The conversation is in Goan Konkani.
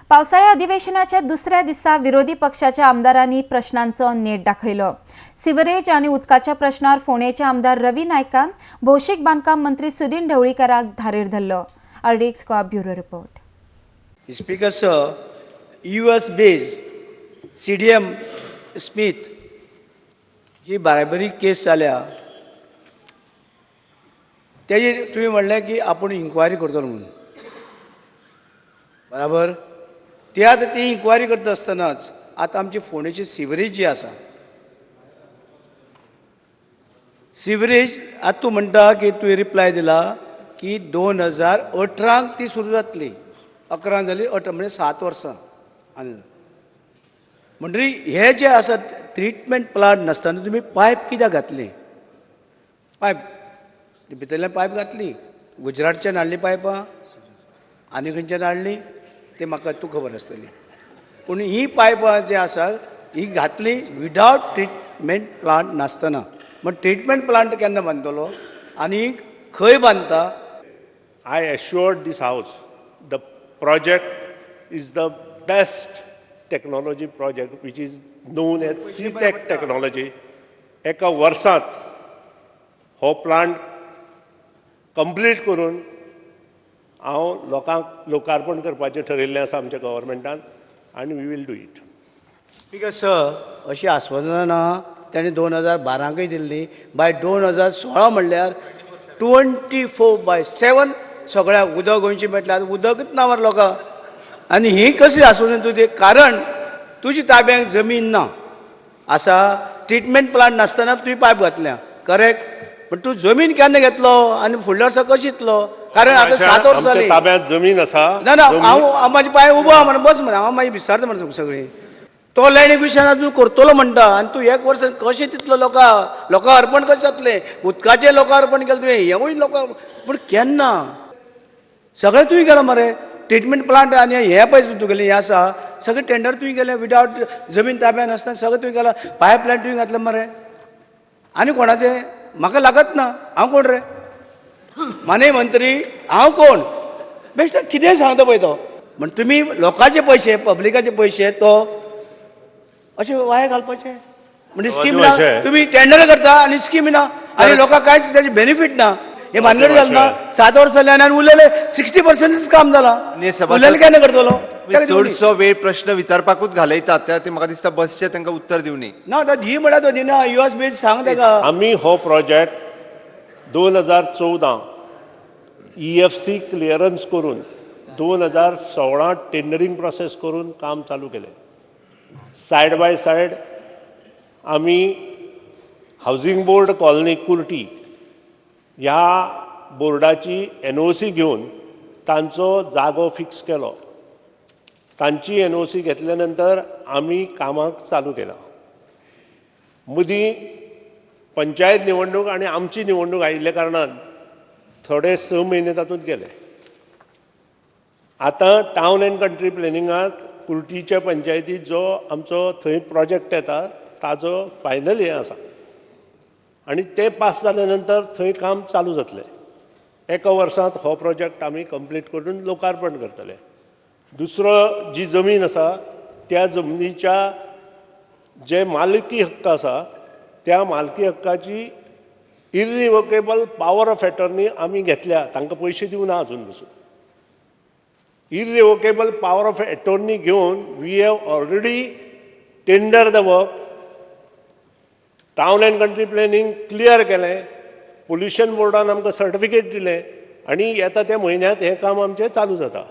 पावसाळ्या अधिवेशनाच्या दुसऱ्या दिसा विरोधी पक्षाच्या आमदारांनी प्रश्नांचो नेट दाखयलो. सिवरेज आनी उदकाच्या प्रश्नार फोंडेचे आमदार रवी नायकान भौशीक बांदकाम मंत्री सुदिन ढवळीकाराक धारेर धरलो. RDX bureau report. Speaker sir, US based CDM Smith जी ब्रायबरी केस जाल्या, तेजी तुवें म्हणलें की आपूण इन्क्वायरी करतलो म्हणून, बराबर? ती आतां ती इन्क्वायरी करता आसतनाच आतां आमची फोंडेची सिवरेज जी आसा, सिवरेज आतां तूं म्हणटा की तुवें रिप्लाय दिला की 2018क ती सुरू जातली. 11 जाली, 18 म्हणजे 7 वर्सां. आनी म्हणटरी हे जे आसा, ट्रिटमेंट प्लांट नासतना तुमी पायप कित्याक घातली? पायप भितरल्यान पायप घातली, गुजरातच्यान हाडली पायपां आनी खंयच्यान हाडली ते म्हाका तूं खबर आसतली. पूण ही पायपां जी आसा ही घातली विदावट ट्रिटमेंट प्लांट नासतना. मग ट्रिटमेंट प्लांट केन्ना बांदतलो आनी खंय बांदता? I assured this house the project is the best technology project, which is known as CTEC technology. एका वर्सांत हो प्लांट कंप्लीट करून हांव लोकांक लोकार्पण करपाचें ठरयल्लें आसा आमच्या गव्हर्मेंटान आनी we will do it. Speaker sir, अशी आस्वासनां ताणें 2012कूय दिल्ली. बाय 2016 म्हणल्यार 24/7 सगळ्याक उदक गोंयचें मेळटलें. आतां उदकच ना मरे लोकांक. आनी ही कसली आस्वासन तुजें? कारण तुजी ताब्यांत जमीन ना आसा. ट्रिटमेंट प्लांट नासतना तुवें पायप घातल्या, करेक्ट? पण तूं जमीन केन्ना घेतलो आनी फुडल्या वर्सा कशें येतलो? कारण आतां 7 वर्सां आमच्या जालीं. ताब्यांत जमीन आसा. ना ना, हांव हांव म्हाजे पांय उबो आहा म्हणून बस मरे. हांव मागीर विचारता मरे तुमकां सगळीं. तो लँड एक्विशन तूं करतलो म्हणटा आनी तूं एक वर्स कशें तितलो लोकां अर्पण कशें जातलें? उदकाचें लोकां अर्पण केलें तुवें, हेंवूय लोकां, पूण केन्ना? सगळें तुवें केलां मरे. ट्रिटमेंट प्लांट आनी हें पळय तुगेलें हें आसा, सगळें टेंडर तुवें केलें. विदावट जमीन ताब्यान आसतना सगळें तुवें केलां. पायप लायन तुवें घातलें मरे. आनी कोणाचें म्हाका लागत ना. हांव कोण रे माननीय मंत्री? हांव कोण? बेश्टे कितें सांगता पळय तो. म्हण तुमी लोकांचे पयशे, पब्लिकाचे पयशे तो अशे वाया घालपाचे म्हणजे स्कीम ना. अशें. तुमी टेंडर करता आनी स्कीम ना आनी लोकांक कांयच तेजे बेनिफीट ना. हे भानगड जालें ना. 7 वर्सां जालीं आनी उरलेले 60%च काम जालां. आनी सभासद- उरलेलें केन्ना करतलो? तुमी चडसो वेळ प्रश्न विचारपाकूच घालयतात. त्या ते म्हाका दिसता बसचे, तांकां उत्तर दिवनी. ना, आतां ही म्हळ्यार तो दिना. युएस बेज सांग ताका. आमी हो project 2014 EFC clearance करून, 2016 टेंडरींग प्रोसेस करून काम चालू केलें. सायड बाय सायड आमी हावजींग बोर्ड कॉलनी कुर्टी ह्या बोर्डाची एनओसी घेवन तांचो जागो फिक्स केलो. तांची एनओसी घेतल्या नंतर आमी कामाक चालू केलां. मदीं पंचायत निवडणूक आनी आमची निवडणूक आयिल्ल्या कारणान थोडे 6 म्हयने तातूंत गेले. आतां टावन अँड कंट्री प्लॅनिंगाक कुर्टीच्या पंचायतीत जो आमचो थंय प्रोजेक्ट येता, ताजो फायनल हें आसा आनी ते पास जाले नंतर थंय काम चालू जातलें. एका वर्सांत हो प्रोजेक्ट आमी कंप्लीट करून लोकार्पण करतले. दुसरो, जी जमीन आसा त्या जमनीच्या जे मालकी हक्क आसा, त्या मालकी हक्काची इरिवोकेबल पावर ऑफ एटर्नी आमी घेतल्या. तांकां पयशे दिवना अजून पसून. इरिवोकेबल पावर ऑफ एटर्नी घेवन we have already tender the work. Town and Country Planning clear केलें, पोल्युशन बोर्डान आमकां सर्टिफिकेट दिलें आनी येता त्या म्हयन्यांत हें काम आमचें चालू जाता.